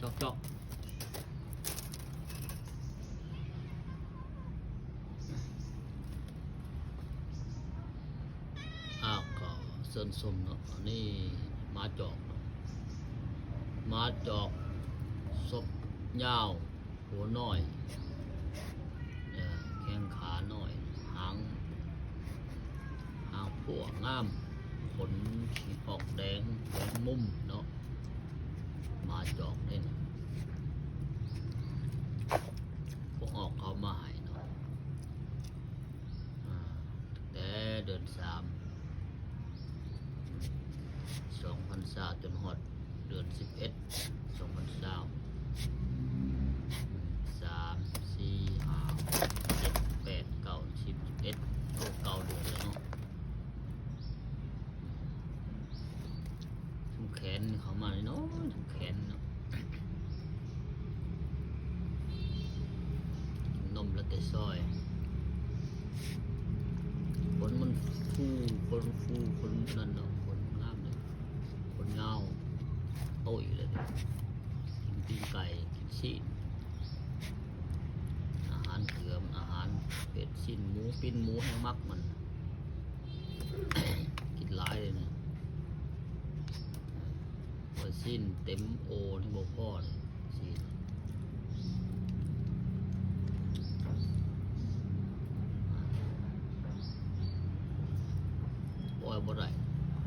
ຈອກໆ ອ້າວ ກໍເຊີນຊົມເນາະ ອັນນີ້ໝາຈອກເນາະ ໝາຈອກສົບຍາວ ຫົວນ້ອຍ ເອີ ແຂ້ງຂານ້ອຍ ຫາງ ຫາງພວກງາມ ຂົນສີອອກແດງ ແດງມຸມເນາະ ໝາຈອກເດ້ນີ້ ພວກອອກເຂົ້າມາໃຫ້ເນາະ ອາ ແຕ່ເດືອນສາມ ສອງພັນຊາວ ຈົນຮອດເດືອນສິບເອັດ ສອງພັນຊາວ ສາມ ສີ່ ຫ້າ ຫົກ ເຈັດ ແປດ ເກົ້າ ສິບ ສິບເອັດ ໂອ້ ເກົ້າເດືອນແລ້ວເນາະ ຊ່ວງແຂນເຂົ້າມານ້ອຍໆ ຊ່ວງແຂນເນາະ ນົມລະແຕ່ຊອຍ ຂົນມັນຟູ ຂົນຟູ ຂົນນັ້ນເນາະ ຂົນງາມເດ້ ຂົນຍາວ ໂຕ້ຍເລີຍເດ້ ກິນຕີນໄກ່ ກິນຊີ້ນ ອາຫານເກືອ ອາຫານເປັດ ຊີ້ນໝູ ປີ້ນໝູ ແຮງມັກມັນ ກິນຫຼາຍເດ້ນີ້ ວ່າຊີ້ນເຕັມໂອນີ້ບໍ່ພໍເດ້ ຊີ້ນ ປ່ອຍບໍ່ໄດ້,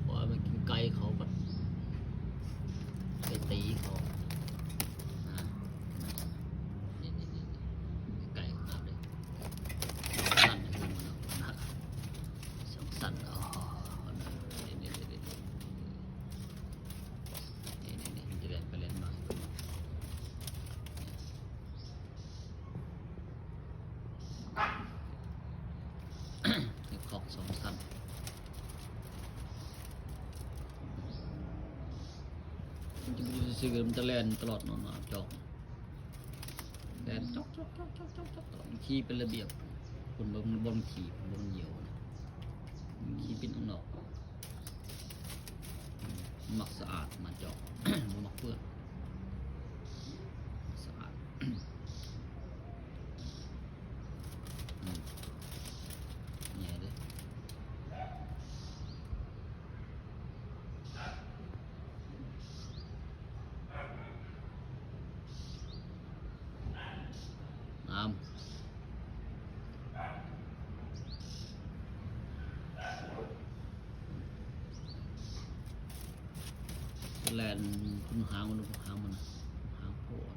ປ່ອຍມັນກິນໄກ່ເຂົາບັດໄປຕີເຂົານະ. ນີ້ໆໆ ໄກ່ຂະໜາດເລີຍ, ສັ່ນຢູ່ນະ, ສັ່ນ. ອໍ ນີ້ໆໆ ນີ້ໆ ມັນຈະແລ່ນໄປແລ່ນມາ. ເຮັດຄອກສອງຊັ້ນ ມັນຈະບໍ່ຢູ່ຊື່ໆ ມັນຈະແລ່ນຕະຫຼອດເນາະ ໝາຈອກ ແລ່ນຈອກໆໆໆ ຂີ່ເປັນລະບຽບ. ຄົນເບິ່ງ ເບິ່ງຂີ່ ເບິ່ງມັນຢຽວ ມັນຂີ່ເປັນອອກນອກ. ອືມ ມັກສະອາດ ໝາຈອກ ບໍ່ມັກເປື້ອນ ສະອາດ. ອືມ ໃຫຍ່ເດ້. ງາມ. ແລ່ນ ເບິ່ງຫາງມັນ ເບິ່ງຫາງມັນນະ ຫາງໂພດ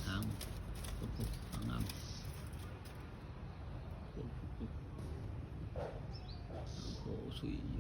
ຫາງ ໂອ້ໂຫ ຫາງງາມ. ໂອ້ ສຸຍ